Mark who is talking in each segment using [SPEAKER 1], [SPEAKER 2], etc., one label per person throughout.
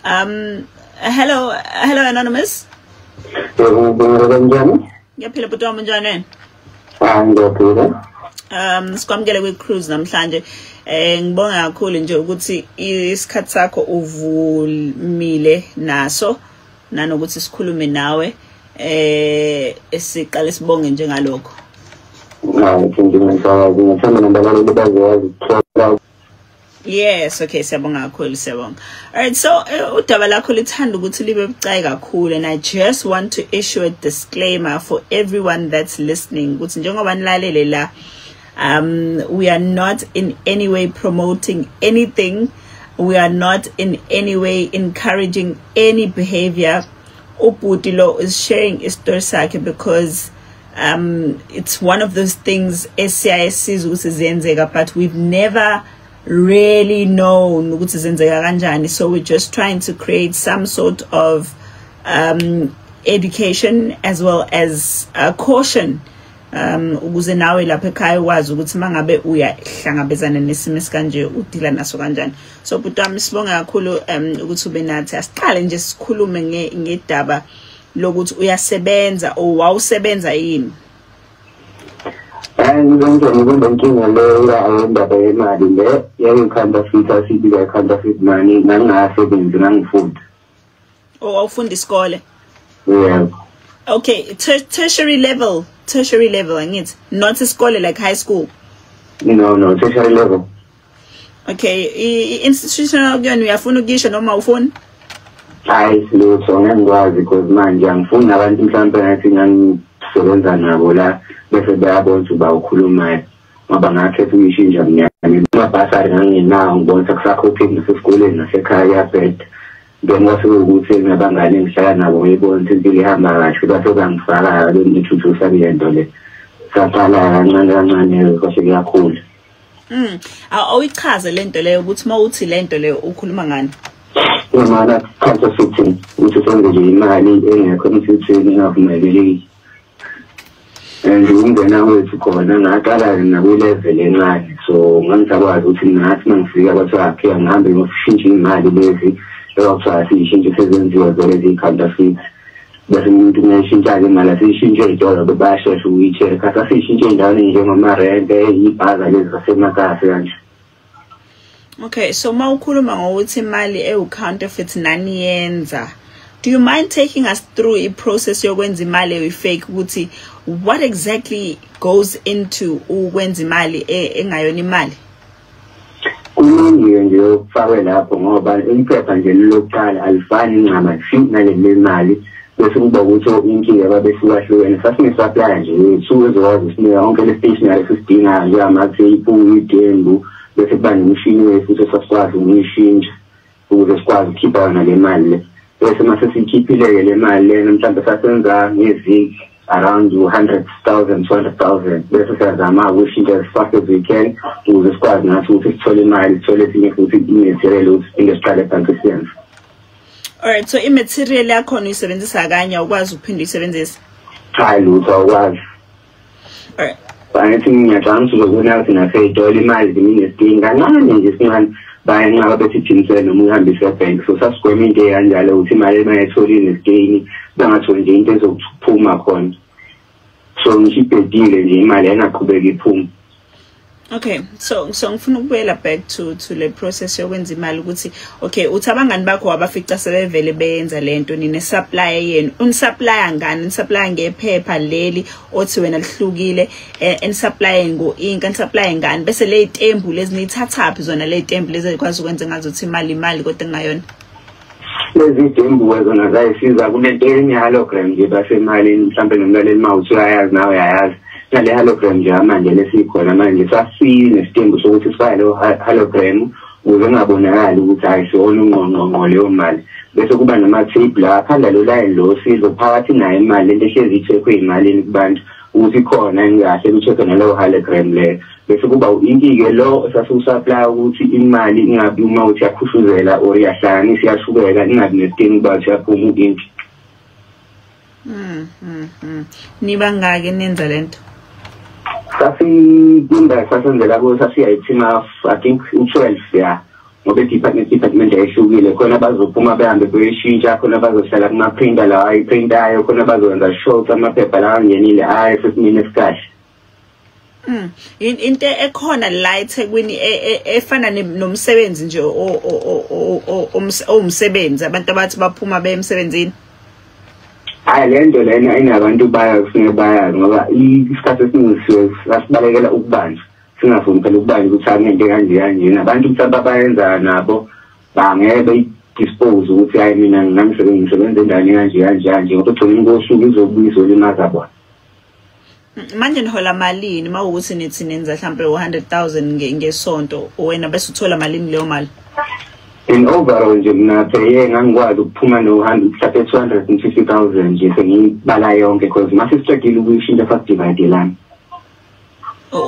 [SPEAKER 1] Hello, hello Anonymous.
[SPEAKER 2] Kanjani?
[SPEAKER 1] Ngiyaphila bhuti wami, unjani wena?
[SPEAKER 2] Ah, ngiyaphila.
[SPEAKER 1] Sikwamukele kwi-cruise namhlanje. Ngibonga kakhulu nje ukuthi isikhathi sakho uvumile naso nanokuthi sikhulume nawe. Siqale sibonge njengalokho.
[SPEAKER 2] Hayi, ngithanda nabalaleli bazowazi ukuthola.
[SPEAKER 1] Yes, okay, siyabonga kakhulu, siyabonga. All right, so udaba lakho lithanda ukuthi libe bucayi kakhulu, and I just want to issue a disclaimer for everyone that's listening ukuthi njengoba nilalele la, we are not in any way promoting anything. We are not in any way encouraging any behavior. Ubhuti lo is sharing isitori sakhe because it's one of those things esiyaye sizwe ukuthi ziyenzeka, but we've never really known ukuthi zenzeka kanjani. So we're just trying to create some sort of education as well as caution, ukuze nawe lapha ekhaya wazi ukuthi mangabe uyahlangabezana nesimo esikanje, udila naso kanjani. So bhuti wami, sibonga kakhulu ukuthi ube nathi. Asiqale nje sikhulume ngedaba lokuthi uyasebenza or wawusebenza yini?
[SPEAKER 2] Ngizonke inkinga le yayo indaba yemali le yayi-counterfeit, asibiza i-counterfeit money. Ngangingasebenzi, ngangifunda.
[SPEAKER 1] Or wawufunda isikole?
[SPEAKER 2] Yebo.
[SPEAKER 1] Okay, tertiary level, tertiary level angithi, not isikole like high school?
[SPEAKER 2] No, tertiary level.
[SPEAKER 1] Okay, i-institutional kuyona uyafuna ukuyisho noma ufuni?
[SPEAKER 2] Hayi lutho, ngeke ngikwazi because manje angifuni abantu mhlawumpe ngathi ngangisebenza nabo la bese bayabona ukuthi uba ukhulumayo, ngoba ngakhetha ukuyishintsha mnyane. Amabhasari ngangingenawo, ngibona ukuthi akusakhopheki nasesikoleni nasekhaya kuyabheda. Then kwase kuwukuthi nabangani engihlala nabo ngiyibona ukuthi impilo ihamba kahle, base bangifaka bengi-introduce kule nto le. Saqala kancane kancane, kwase kuyakhula.
[SPEAKER 1] Awuyichaze lento leyo, ukuthi mawuthi lento leyo ukhuluma ngani?
[SPEAKER 2] Imali counterfeiting, ukuthi senze nje imali engekho emthethweni, engavumelekile. And ukungena kwethu khona ngaqala nakwi-level encane, so ngangisakwazi ukuthi ngathi uma ngifika kwathiwa okay, angihambe ngiyoshintsha iy'mali lezi ekwakuthiwa siyishintshe, sezenziwa vele ziyi-counterfeit. Bese umuntu uma imali, asiyishintshe ey'tolo, bayashesha ukuyi-check-a. Sasiyishintshe ey'ndaweni ey'njengomarente, iy'bhaza lezi zasemakasi kanje.
[SPEAKER 1] Okay, so mawukhuluma ngokuthi imali ewu-counterfeit naniyenza, do you mind taking us through i-process yokwenza imali eyi-fake, ukuthi what exactly goes into ukwenza imali engayona imali?
[SPEAKER 2] Kuningi nje okufakwe lapho, ngoba iphepha nje lokuqala alifani ncamashi naleli mali. Bese kuba ukuthi inkinga babehlukahlukene. Sasine-supplier nje yethu ezokwazi ukusinika yonke le stationery esisidingayo, njengamatheyiphu, idembu, bese kuba nemishini wethu futhi esasikwazi ukuyishintsha ukuze sikwazi ukukhipha yona le mali le. Bese mase siyikhiphile-ke le mali lena, mhlawumbe sasenza ngeviki around 100,000, 200,000, bese siyazama ukuyishintsha as fast as we can ukuze sikwazi nathi ukuthi sithole imali, sithole esinye futhi i-material ukuthi siphinde siqale phansi siyenze.
[SPEAKER 1] Alright, so i-material yakhona uyisebenzisa kanye, awukwazi ukuphinde uyisebenzise?
[SPEAKER 2] Cha, lutho, awukwazi.
[SPEAKER 1] Alright.
[SPEAKER 2] Angithi ngiyacabanga ukuthi uzobona ukuthi nasey'tolo imali ziningi kancane nje sincane, bayanqaba bethi jimisele noma uyihambise ebhenki. So sasigwema into ey'kanjalo, ukuthi imali uma etholile nesiteyini bangatholi nje into ezokuphuma khona. So ngisho ibhedile nje imali ayingaqhubeka iphume.
[SPEAKER 1] Okay, so ngifuna ukubuyela back to le process yokwenza imali, ukuthi okay, uthi abangani bakho wabafica sebevele beyenza lento, nine supplier yenu, unisupplier ngani? Nisupplier ngephepha leli othi wena lihlukile, enisupplier ngo-ink, nisupplier ngani? Bese le yitembu lezi niyithathaphi zona, le yitembu lezi ezikwazi ukwenza ngazuthi imali kodwa engayona?
[SPEAKER 2] Lezi dembu zona zayisiza kunento enye-hologram nje basemalini, mhlawumbe nomlaleli uma uthi uyayazi nawe uyayazi nale hologram nje manje lesikhona manje. Sasinestembu sokuthi sifake leyo hologram ukuze kungabonakali ukuthi hayi, siwona ungqongqongqo leyo mali. Bese kuba nama-tape la akhanda lo line lo sizo phakathi nayo imali, lento ehlezi i-check-we ey'malini kubantu ukuthi ikhona engahle ku-check-we naleyo hologram leyo. Bese kuba u-inki-ke lo sasiwusupply ukuthi imali ingabi, uma uthi iyakhushuzela or iyahlanganisa, iyashukeka, ingabi nesiteni kuba uthi uyaphuma u-inki.
[SPEAKER 1] Niba ngaki nenza lento?
[SPEAKER 2] Sasikwindawo sasenzela kuyo sasiya i-team of, I think, u-12, ya. Ngoba i-department department ayihlukile, khona bazophuma behambe beyishintsha, khona bazohlala kuma-printer lawa ayiprintayo, khona bazokwenza short amaphepha lawa angenile ayi sesimeni esikahle.
[SPEAKER 1] Into ekhona la eThekwini efana nomsebenzi nje owumsebenzi, abantu abathi baphuma beye emsebenzini.
[SPEAKER 2] Hayi, le nto lena inabantu bayo kufuneka bayazi, ngoba isikhathi esiningi siwe sasibalekela ukubanjwa, singafuni phela ukubanjwa ukuthi angento kanje kanje. Nabantu mhlawumbe abayenza nabo bangeke beyi-dispose ukuthi hayi mina ngisebenza endaweni kanje kanje kanje, ngoba egcineni kosuku izobuya izolimaza bona.
[SPEAKER 1] Manje nihola malini uma ukuthi nithi nenza mhlambe u100,000 ngesonto, wena bese uthola malini leyo mali?
[SPEAKER 2] In overall nje mina per year ngangikwazi ukuphuma no-100 mhlawumbe 250,000 nje sengiyibala yonke, because mase sicedile ukuyishintsha sasidividelana.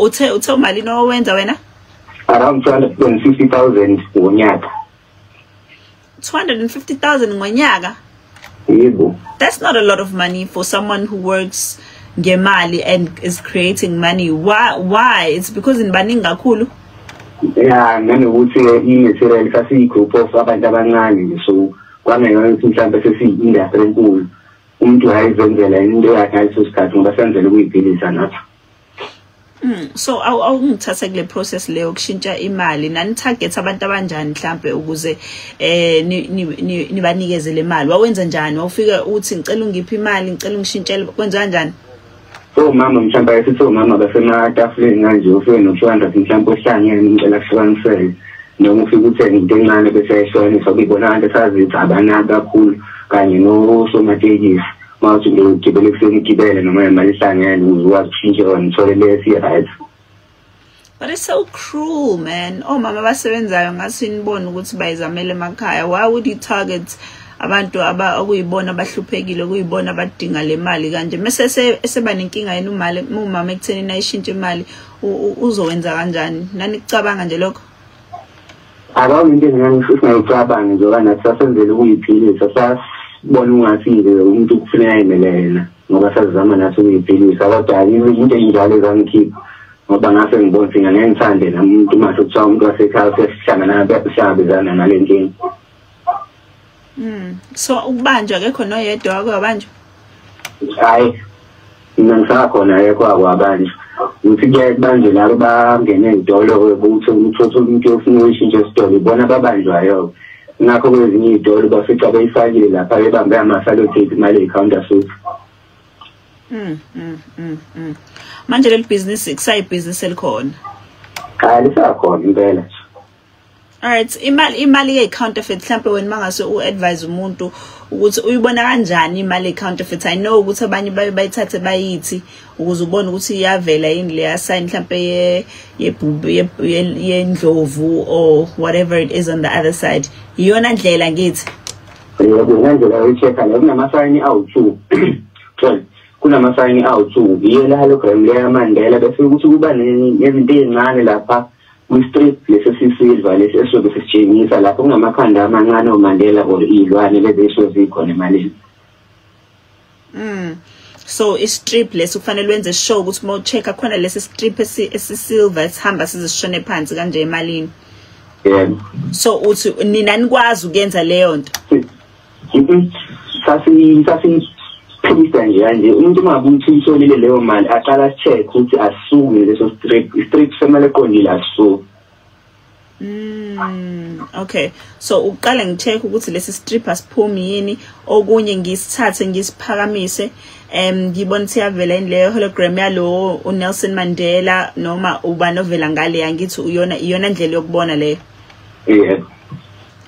[SPEAKER 1] Uthe umalini owenza wena?
[SPEAKER 2] Around 250,000 ngonyaka.
[SPEAKER 1] 250,000 ngonyaka?
[SPEAKER 2] Yebo.
[SPEAKER 1] That's not a lot of money for someone who works ngemali and is creating money. Why? It's because nibaningi kakhulu.
[SPEAKER 2] Ya, nanokuthi i-material sasiyi-group of abantu abancane nje, so kwangeyona ukuthi mhlawumbe sesiyi-industry enkulu, umuntu ayizenzela into yakhe ngaleso sikhathi, ngoba senzela ukuyiphilisa nathi.
[SPEAKER 1] So awungithatha kule process leyo kushintsha imali, nani target abantu abanjani mhlambe ukuze nibanikeze le mali? Wawenza njani? Wawufika uthi ngicela ungiphe imali, ngicela ungishintshele, kwenza kanjani?
[SPEAKER 2] Omama mhlawumbe, ayesithi omama basematafuleni kanje, ufike no-200 mhlawumbe ohlangene, ngicela kuhlukanisele, noma ufike uthenge into encane bese ayihlukanisa. Kuyibona abantu esazithi abanaki kakhulu, kanye nosomatekisi, uma uthi ngiyogibela ekuseni, ugibele noma imali ihlangene ukuze ukwazi ukushintshelwa nithole le esi-right.
[SPEAKER 1] But it's so cruel, man. Omama abasebenzayo ngathi nibone ukuthi bayizamela emakhaya. Why would you target abantu aba okuyibona abahluphekile, okuyibona abadinga le mali kanje? Mase seba nenkinga yena umali umama ekutheni ayishintshe imali, uzowenza kanjani? Nani kucabanga nje lokho?
[SPEAKER 2] Akuyinto engingayicabangi njengoba nathi sasenzela ukuyiphilisa, sasibona ungathi nje umuntu kufuneka ayimele yena, ngoba sazizama nathi ukuyiphilisa, kodwa into ey'njalo ezangikhipha, ngoba ngase ngibona ukuthi ngeke ngithande nami umuntu uma sekuthiwa umuntu wasekhaya sesihlangana sihlangabezana nale nkinga.
[SPEAKER 1] So ukubanjwa akekho noyedwa wake wabanjwa?
[SPEAKER 2] Hhayi, mina ngisakhona, akekho akwabanjwa. Ukuthi kuyaye kubanjwe labo bangene ey'tolo, ukuthi uthole umuntu ofuna ukuyishintsha esitolo, ibona ababanjwayo. Ngakho kwezinye iy'tolo bafica beyifakile lapha, bebambe ama-sellotape imali eyi-counterfeit.
[SPEAKER 1] Manje leli business kusayibhizinisi elikhona?
[SPEAKER 2] Hayi, lisakhona impela.
[SPEAKER 1] Alright, imali ye-counterfeit, mhlambe wena mangase u-advise umuntu ukuthi uyibona kanjani imali ye-counterfeit. I know ukuthi abanye baye bayithathe bayithi ukuze ubone ukuthi iyavela yini leya sign mhlambe ye yendlovu or whatever it is on the other side. Iyona ndlela ngithi.
[SPEAKER 2] Yebo, ngendlela yoyi-check-a la kunamasayini awu-2, sorry, kunamasayini awu-2, iye la hologram le yaMandela, bese ukuthi kuba nezinto ey'ncane lapha kwi-strip lesi esisilva lesi esuke sisitshengisa lapho kunamakhanda amancane oMandela or iy'lwane lezi ey'suke zikhona emalini.
[SPEAKER 1] So i-strip lesi kufanele wenze sure ukuthi uma u-check-a khona lesi strip esi-silver esihamba size sishone phansi kanje emalini.
[SPEAKER 2] Yebo.
[SPEAKER 1] So uthi nina nikwazi ukuyenza leyo nto?
[SPEAKER 2] Sasiphilisa nje kanje, umuntu uma ngabe uthi uyitholile leyo mali aqala asi-check ukuthi asisuki leso strip, i-strip semali eqondile asisuki.
[SPEAKER 1] Okay. So uqala ngi-check ukuthi lesi strip asiphumi yini, okunye ngisithathe ngisiphakamise, ngibona ukuthi iyavela yini leyo hologram yalo uNelson Mandela noma ubani ovela ngale, angithi iyona ndlela yokubona leyo?
[SPEAKER 2] Yebo.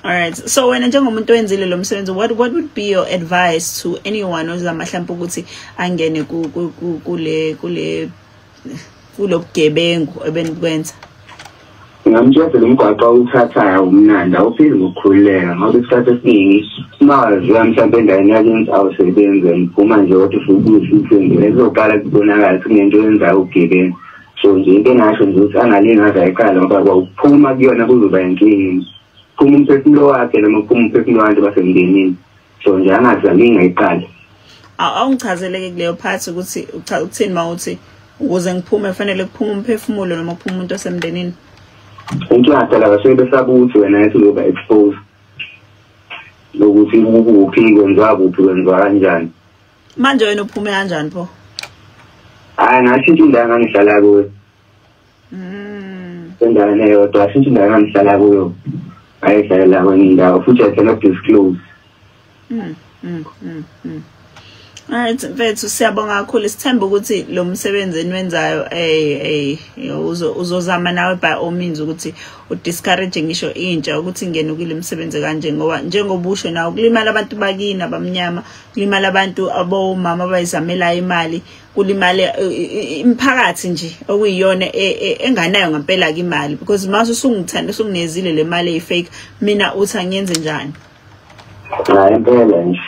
[SPEAKER 1] Alright. So wena njengomuntu owenzile lo msebenzi, what would be your advice to anyone ozama mhlawumbe ukuthi angene ku ku kule kule kulobugebengu ebenikwenza?
[SPEAKER 2] Ngingamtshela lo mgwaqo awuthathayo umnandi, awuphili ngokukhululeka, ngoba isikhathi esiningi uma waziwa mhlawumbe endaweni yakini awusebenzi, ngiphuma nje kodwa usubuye usuthengile, kuzoqala kubonakala ukuthi kunento oyenzayo ubugebengu. So nje into engasho nje ukuthi angalingi aze ayiqale, ngoba kwawuphuma kuyona kuzoba inkinga, phuma umphefumulo wakhe noma kuphuma umphefumulo wabantu basemndenini, so nje angaze alinge ayiqale.
[SPEAKER 1] Awungichazeleke kuleyo part ukuthi uthini uma uthi ukuze ngiphume kufanele kuphume umphefumulo noma kuphume umuntu osemndenini.
[SPEAKER 2] Inkinga phela basuke besaba ukuthi wena ethi uzoba expose lokuthi ukuphi, kwenziwa kuphi, kwenziwa kanjani.
[SPEAKER 1] Manje wena uphume kanjani pho?
[SPEAKER 2] Hhayi, ngashintsha indawo engangihlala kuyo. Endaweni eyodwa, ashintsha indawo engangihlala kuyo, ayihlalela kwenye indawo, futhi I cannot disclose.
[SPEAKER 1] Alright mfethu, siyabonga kakhulu. Sithemba ukuthi lo msebenzi eniwenzayo uzozama nawe by all means ukuthi udiscourage ngisho intsha ukuthi ingene kule msebenzi kanje, ngoba njengoba usho nawe, kulimala abantu bakini abamnyama, kulimala abantu abomama abayizamelayo imali, kulimale imiphakathi nje okuyiyona enganayo ngempela ke imali, because mase usungithanda usunginezile le mali eyi-fake, mina uthi angiyenze njani?
[SPEAKER 2] Hayi, impela nje.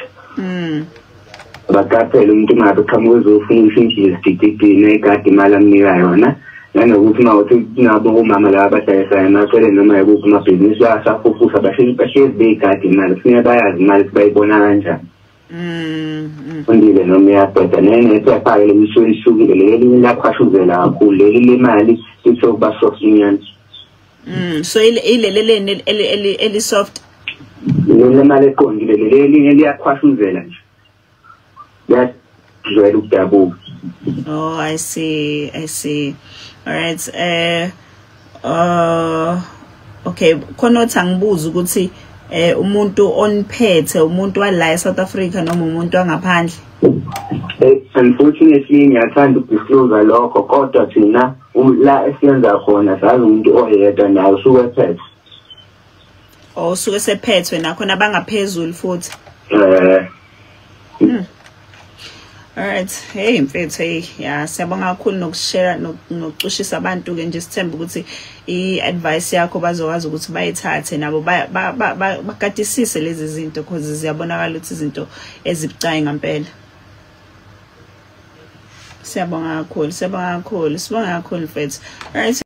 [SPEAKER 2] Baqaphele umuntu ungabe qhamuka ezofuna ushintshe izidigidi negadi imali amnika yona, nanokuthi uma uthi nabo omama laba abadayisayo emaceleni noma yikuphi amabhizinisi asafufusa, bahlezi beyigadi imali, kufuneka bayazi imali ukuthi bayibona kanjani. Fundile noma iyabheda nephepha-ke lisuke lisukile leli elinye liyakhwashuzela kakhulu, leli lemali lithe ukuba soft inyana.
[SPEAKER 1] So ilele leni eli soft?
[SPEAKER 2] Leli lemali eqondile, leli elinye liyakhwashuzela nje, liyajwayela ukudabuka.
[SPEAKER 1] Oh, I see, I see. All right. Okay, khona othi angibuza ukuthi umuntu oniphethe umuntu wala eSouth Africa noma umuntu wangaphandle?
[SPEAKER 2] Unfortunately ngiyathanda ukudisclose lokho, kodwa thina la esiyenza khona sazi umuntu oyedwa, naye usuke ephethe.
[SPEAKER 1] Oh, usuke sephethwe nakhona abangaphezulu futhi.
[SPEAKER 2] Eh.
[SPEAKER 1] Alright, hey mfethu, hey, ya, siyabonga kakhulu nokushare nokucushisa abantu ke nje. Sithemba ukuthi i-advice yakho bazokwazi ukuthi bayithathe nabo bagadisise lezi zinto, because ziyabonakala ukuthi izinto ezibucayi ngempela. Siyabonga kakhulu, siyabonga kakhulu, sibonga kakhulu mfethu. Alright.